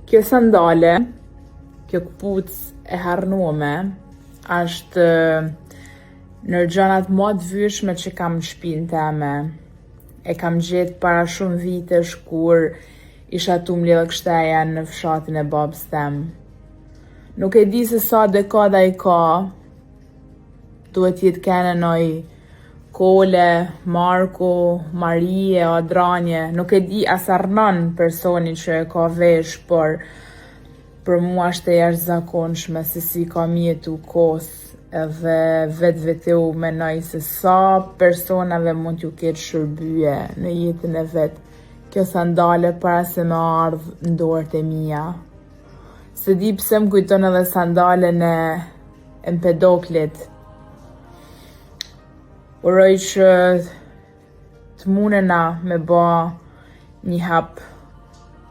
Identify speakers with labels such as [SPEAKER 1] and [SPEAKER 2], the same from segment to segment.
[SPEAKER 1] Kjo sandale, kjo këpucë e harnume, është nër gjanat ma të vyshme që kam në shpinë teme. E kam gjetë para shumë vitesh kur isha tu mbledhë kështeja në fshatin e babës tem. Nuk e di se sa dekada i ka, duhet jetë kene noj Kole, Marku, Marie, Adranje, nuk e di as arnon personi që e ka vesh, por për mua është e jashtëzakonshme se si ka mjetu kos edhe vetë veteu menoj se sa personave mund t'ju ketë shërbye në jetën e vet kjo sandale para se me ardhë në dorët e mia. Se di pse më kujton edhe sandalen e Empedoklit. Uroj që të mundena me ba një hap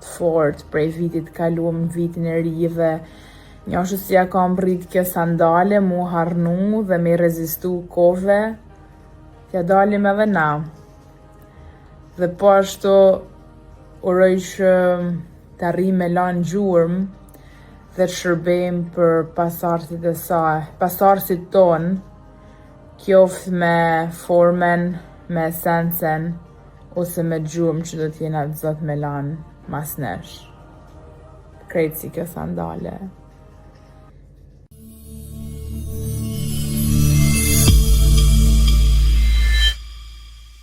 [SPEAKER 1] të fort prej vitit të kaluam në vitin e ri dhe njashtu si ja ka mrrit kjo sandale mu harnu dhe me rezistu kove, t'ja dalim edhe na. Dhe po ashtu uroj që të arrijmë me lanë gjurmë dhe të shërbejmë për pasardhësit e saj, pasardhësit tonë, qoftë me formen, me esencen, ose me gjurmë që do t'jena të zot me lanë mas nesh. Krejt si kjo sandale.